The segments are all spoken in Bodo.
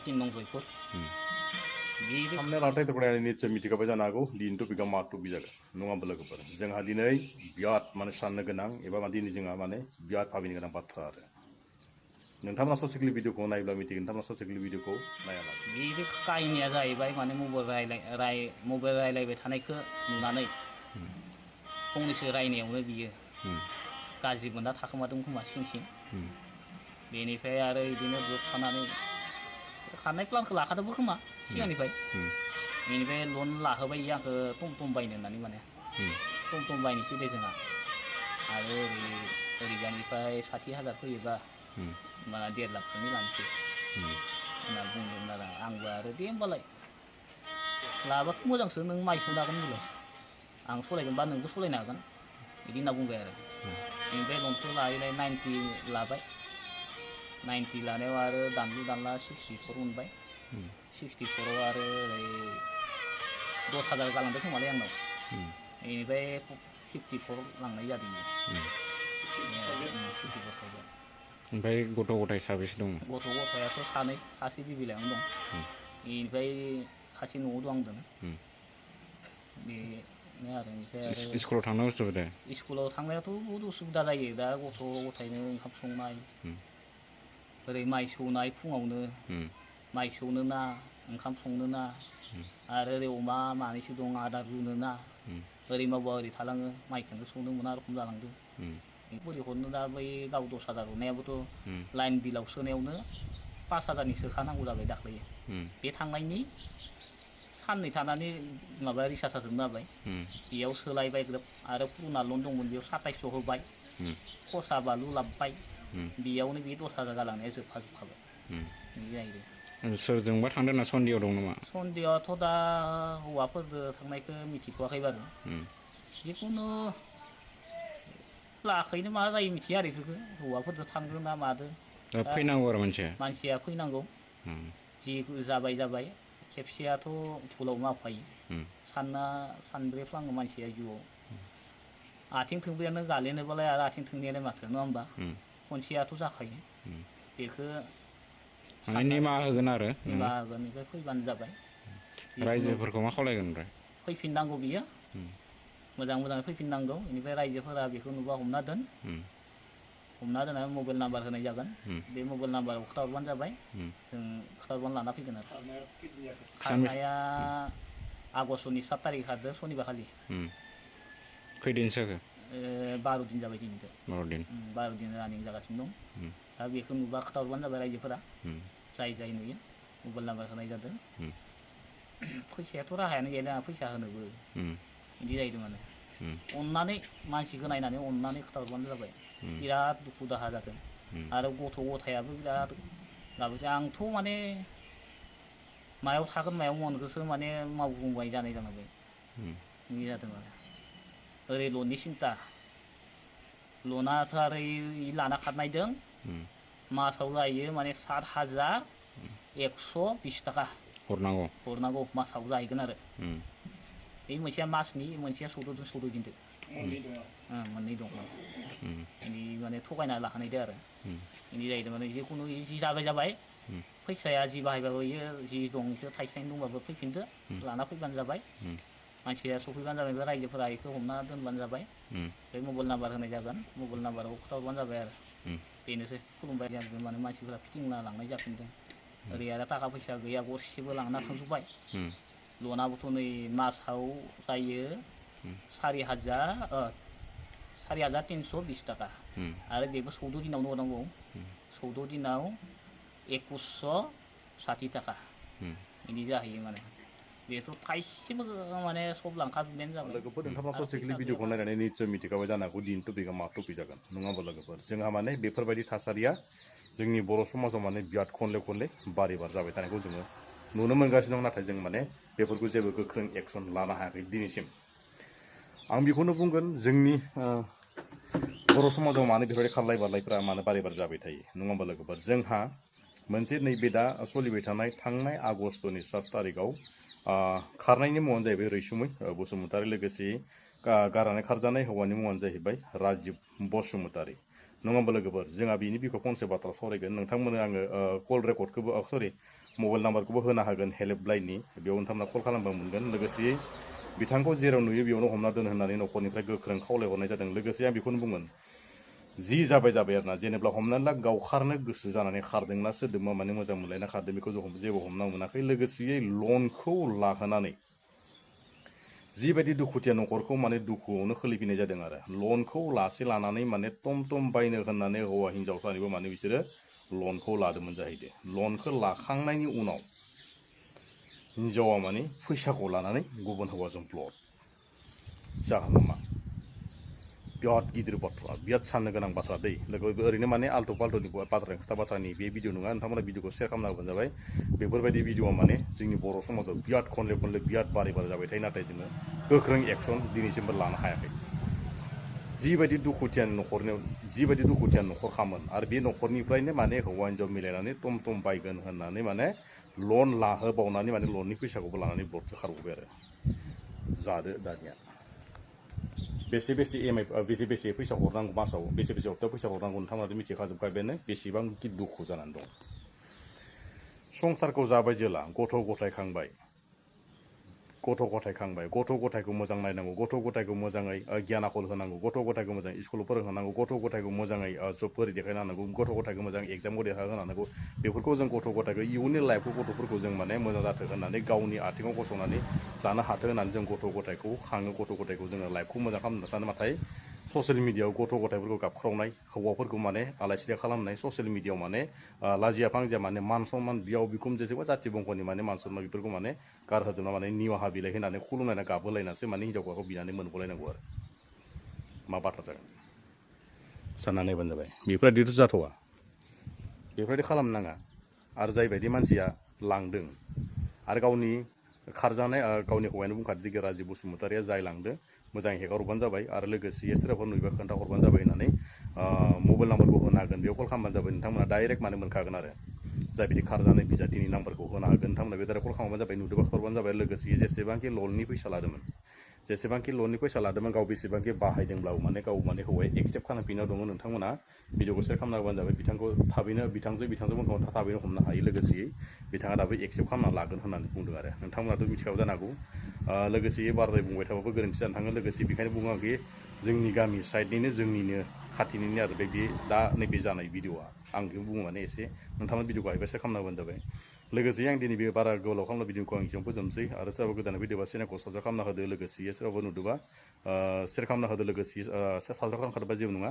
3 नं जयपुर हमने लांथाय तकरानि निश्चय मिथिखाबाय जानो हागौ दिनै टपिकआ मा टपिक जागोन नङा होमबा लोगोफोर जोंहा दिनै बिराद माने साननो गोनां एबा दिनै जोंहा माने बिराद भाबिनो गोनां बाथ्रा आरो नोंथांमोना ससियेल भिडिअखौ नायोब्ला मिथिगोन नोंथांमोना ससियेल भिडिअखौ नायाला बे काहिनिया जाहैबाय माने मबाइल रायलायबाय थानायखौ नुनानै फंनैसो रायनायावनो बियो गाज्रि मोनना थाखोमादों खोमा सिं सिं बेनिफ्राय आरो बिदिनो ग्रुप थानानै खारनाय प्लानखौ लाखादोंबो खोमा सिगांनिफ्राय बेनिफ्राय लन लाहोबाय आंखौ टमटम बायनो होननानै माने टमटम बायनोसै दे जोंहा आरो ओरैजानिफ्राय 60,000 फैयोबा होमबाना 1.5 लाखसोनि लानोसै होनना बुंदोंमोन आरो आंबो आरो दे होमबालाय लाबाथ' मोजांसो नों माइ सौनो हागोन होनबालाय आं सलायगोनबा नोंबो सलायनो हागोन बिदि होनना बुंबाय आरो बेनिफ्राय लनखौ लायै 90 लाबाय 90 लानायाव आरो दानलु दानला 64 मोनबाय 64आव आरो ओरै 10,000 गालांदों खोमालै आंनाव बेनिफ्राय 54 लांनाय जादों 54,000 ओमफ्राय गथ' गथाय साबेसे दं गथ' गथायाथ' सानै सासे बिबिलायावनो दं बेनिफ्राय सासे न'आव दं आंजों बेनो आरो ओमफ्राय स्कुलाव थांनो उसुबिदा स्कुलाव थांनायाथ' बहुद उसुबिदा जायो दा गथ' गथायनो ओंखाम संनाय ओरै माइ सौनाय फुङावनो माइ सौनो ना ओंखाम संनो ना आरो ओरै अमा मानैसो दं आदार रुनो ना ओरै मावबा ओरै थालाङो माइखौनो सौनो मोना रखम जालांदों बोरै हरनो दा बै गाव 10,000 हरनायाबोथ' लाइन बिलाव सोनायावनो 5,000नि सोखानांगौ जाबाय दाख्लै बे थांनायनि साननै थानानै माबा रिसार्ज होजोबनो हाबाय बेयाव सोलायबाय ग्रोब आरो पुरुना लन दंमोन बेयाव 2700 होबाय खरसा बानलु लाबबाय बेयावनो बे 10,000 गालांनाया जोबखाबाय बिदि जाहैदों सोरजोंबा थांदों ना सन्देहआव दं नामा सन्देहआथ' दा हौवाफोरजों थांनायखौ मिथिथ'वाखै बारु जिखुनु लाखैनो मा जायो मिथिया आरो बेफोरखौ हौवाफोरजों थांदों ना मादों फैनांगौ आरो मानसिया फैनांगौ जि जाबाय खेबसेयाथ' भुलाव मावफायो सानब्रै फ्लाङो मानसिया जिउआव आथिं थोंब्रैयानो गालेनोबालाय आरो आथिं थोंनैयालाय माथो नङा होमबा खनसेयाथ' जाखायो बेखौ निमाहा होगोन आरो निमाहा होगोन ओमफ्राय फैबानो जाबाय रायजोफोरखौ मा खावलायगोन ओमफ्राय फैफिननांगौ बियो मोजां मोजाङै फैफिननांगौ बेनिफ्राय रायजोफोरा बेखौ नुबा हमना दोननानै मबाइल नाम्बार होनाय जागोन बे मबाइल नाम्बाराव खोथाहरबानो जाबाय जों खोथाहरबानो लाना फैगोन आरो खारनाया आगष्टनि 7 तारिख खारदों सनिबार खालि खैदिनसो 12 दिन जाबाय दिनैजों 12 दिन रानिं जागासिनो दं दा बेखौ नुबा खोथाहरबानो जाबाय रायजोफोरा जाय नुयो मबाइल नाम्बार होनाय जादों फैसायाथ' राहायानो गैया फैसा होनोबो बिदि जाहैदों माने अननानै मानसिखौ नायनानै अननानै खोथाहरबानो जाबाय बिराद दुखु दाहा जादों आरो गथ' गथायाबो बिराद गाबोदों आंथ' माने मायाव थागोन मायाव मोनगोनसो माने मावग्लुंबाय जानाय जानांबाय बिदि जादों आरो ओरै लननि सिन्था लनाथ' आरो लाना खारनायदों मासाव जायो माने 7,120 थाखा हरनांगौ मासाव जाहैगोन आरो बे मोनसेया मासनि मोनसेया 14 दिनदो मोननै दं बिदि माने थगायना लाखानायदो आरो बिदि जाहैदों माने जिखुनु जि जाबाय फैसाया जि बाहायबाबो जि दं बेखौ थाइसे थाइनै दंबाबो फैफिनदो लाना फैबानो जाबाय मानसिया सफैबानो जाबाय रायजोफोरा बेखौ हमना दोनबानो जाबाय बे मबाइल नाम्बार होनाय जागोन मबाइल नाम्बाराव खोथाहरबानो जाबाय आरो बेनोसै खुलुमबाय जादों माने मानसिफोरा फिटिंना लांनाय जाफिनदों ओरै आरो थाखा फैसा गैया गरसेबो लांना थांजोब्बाय लनाबोथ' नै मासाव जायो 4,320 थाखा आरो बेबो 14 दिनावनो हरनांगौ 14 दिनाव 2,160 थाखा बिदि जाहैयो माने बेथ' थाइसेबो माने सब लांखाजोबनायानो जाबाय लोगोफोर नोंथांमोना ससियेल भिडिअखौ नायनानै निश्चय मिथिखाबाय जानो हागौ दिनै टपिकआ मा टपिक जागोन नङा होमबा लोगोफोर जोंहा माने बेफोरबायदि थासारिया जोंनि बर' समाजाव माने बिराद खनले बारे बार जाबाय थानायखौ जोङो नुनो मोनगासिनो दं नाथाय जों माने बेफोरखौ जेबो गोख्रों एक्सन लानो हायाखै दिनैसिम आं बेखौनो बुंगोन जोंनि बर' समाजाव मानो बेफोरबायदि खारलाय बारलायफ्रा मानो बारे बार जाबाय थायो नङा होमबा लोगोफोर जोंहा मोनसे नैबे दा सोलिबाय थानाय थांनाय आगष्टनि 7 तारिखआव खारनायनि मुङानो जाहैबाय रैसुमै बसुमतारी लोगोसे गारनानै खारजानाय हौवानि मुङानो जाहैबाय राजिब बसुमतारी नङा होमबा लोगोफोर जोंहा बिनि बिखौ फंसे बाथ्रा सावरायगोन नोंथांमोननो आङो कल रेकर्डखौबो मबाइल नाम्बारखौबो होना होगोन हेल्पलाइननि बेयाव नोंथांमोना कल खालामबा मोनगोन लोगोसेयै बिथांखौ जेराव नुयो बेयावनो हमना दोन होननानै न'खरनिफ्राय गोख्रों खावलायहरनाय जादों लोगोसे आं बेखौनो बुंगोन जि जाबाय आरोना जेनेबा हमनानै ला गावखारनो गोसो जानानै खारदोंना सोरदोंबा माने मोजां मोनलायना खारदों बेखौ जों जेबो हमना मोनाखै लोगोसेयै लनखौ लाहोनानै जिबायदि दुखुथिया न'खरखौ माने दुखुआवनो खोलैफिननाय जादों आरो लनखौ लानानै माने टम बायनो होननानै हौवा हिनजाव सानैबो माने बिसोरो लनखौ लादोंमोन जाहैदों लनखौ लाखांनायनि उनाव हिनजावा माने फैसाखौ लानानै गुबुन हौवाजों प्लट जाहोना मा बिराद गिदिर बाथ्रा बिराद साननो गोनां बाथ्रा दै लोगो ओरैनो माने आल्टु फाल्टुनि खोथा बाथ्रानि बे भिडिअ नङा नोंथांमोना भिडिअखौ शेयार खालामना होबानो जाबाय बेफोरबायदि भिडिअआ माने जोंनि बर' समाजाव बिराद खनले बिराद बारे जाबाय थायो नाथाय जोङो गोख्रों एक्सन दिनैसिमबो लानो हायाखै जिबायदि दुखुथिया न'खर खामोन आरो बे न'खरनिफ्रायनो माने हौवा हिनजाव मिलायनानै टम बायगोन होननानै माने लन लाहोबावनानै माने लननि फैसाखौबो लानानै ब्लडसो खारबोबाय आरो जादो दानिया बेसे फैसा हरनांगौ मासाव बेसे हप्तायाव फैसा हरनांगौ नोंथांमोनाथ' मिथिखाजोबखाबायानो बेसेबांखि दुखु जानानै दं संसारखौ जाबाय जेला गथ' गथाय खांबाय गथ' गथायखौ मोजां नायनांगौ गथ' गथायखौ मोजाङै गियान आखल होनांगौ गथ' गथायखौ मोजाङै स्कुलाव फोरोंहोनांगौ गथ' गथायखौ मोजाङै जबफोर देखायनो होनांगौ गथ' गथायखौ मोजाङै एग्जामखौ देरहाहोनांगौ बेफोरखौ जों गथ' गथायखौ इयुननि लाइफखौ गथ'फोरखौ जों माने मोजां जाथों होननानै गावनि आथिङाव गसंनानै जानो हाथों होननानै जों गथ' गथायखौ खाङो गथ' गथायखौ जोङो लाइफखौ मोजां खालामनो सानो नाथाय ससियेल मिडियाआव गथ' गथायफोरखौ गाबख्रावनाय हौवाफोरखौ माने आलाय सिलाय खालामनाय ससियेल मिडियाआव माने लाजिया फांजिया माने मान सनमान बियाव बिखुनजो जेसेबा जाथि बंख'नि माने मान सनमान बेफोरखौ माने गारहोजोबना माने निमाहा बिलाइ होनानै खुलुमलायना गाबहोलायनासो माने हिनजावखौ बिनानै मोनबोलायनांगौ आरो मा बाथ्रा जागोन सानना नायबानो जाबाय बेफोरबायदिथ' जाथ'वा बेफोरबायदि खालामनो नाङा आरो जायबायदि मानसिया लांदों आरो गावनि खारजानाय गावनि हौवायानो बुंखादों राजि बसुमतारिया जाय लांदों मोजाङै हेगारहरबानो जाबाय आरो लोगोसे सोरबाफोर नुयोबा खोन्थाहरबानो जाबाय होननानै मबाइल नाम्बारखौ होनो हागोन बेयाव कल खालामबानो जाबाय नोंथांमोना डाइरेक्ट माने मोनखागोन आरो जाय बिदि खारजानाय बिजाथिनि नाम्बारखौ होनो हागोन नोंथांमोना बे डाइरेक्ट कल खालामबानो जाबाय नुदोंबा हरबानो जाबाय लोगोसे जेसेबांखि लननि फैसा लादोंमोन गाव बेसेबांखि बाहायदोंब्लाबो माने गाव माने हौवाया एक्सेप्ट खालामफिननायाव दङ नोंथांमोना भिडिअखौ शेयार खालामना होबानो जाबाय बिथांखौ थाबैनो बिथांजोमोनखौ थाबैनो हमनो हायो लोगोसेयै बिथाङा दाबो एक्सेप्ट खालामना लागोन होननानै बुंदों आरो नोंथांमोनाथ' मिथिखागौ जानो हागौ लोगोसे बाराद्राय बुंबाय थाबाबो गोरोन्थि जानो थाङो लोगोसे बेखायनो बुङो आंखि जोंनि गामि साइडनिनो जोंनिनो खाथिनिनो आरो बे दा नैबे जानाय भिडिअआ आं बेखौ बुङो माने एसे नोंथांमोन भिडिअखौ हायोबा शेयार खालामना होबानो जाबाय लोगोसे आं दिनै बे बारा गोलाव खालामना भिडिअखौ आं एसेयावनो फोजोबनोसै आरो सोरबा गोदानै भिडिअबा चेनेलखौ साबसक्राइब खालामना होदो लोगोसे सोरबाबो नुदोंबा शेयार खालामना होदो लोगोसे साबसक्राइब खालामखादोंबा जेबो नङा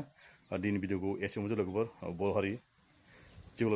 दिनै भिडिअखौ एसेयावनो लोगोफोर बर' हारि जिउ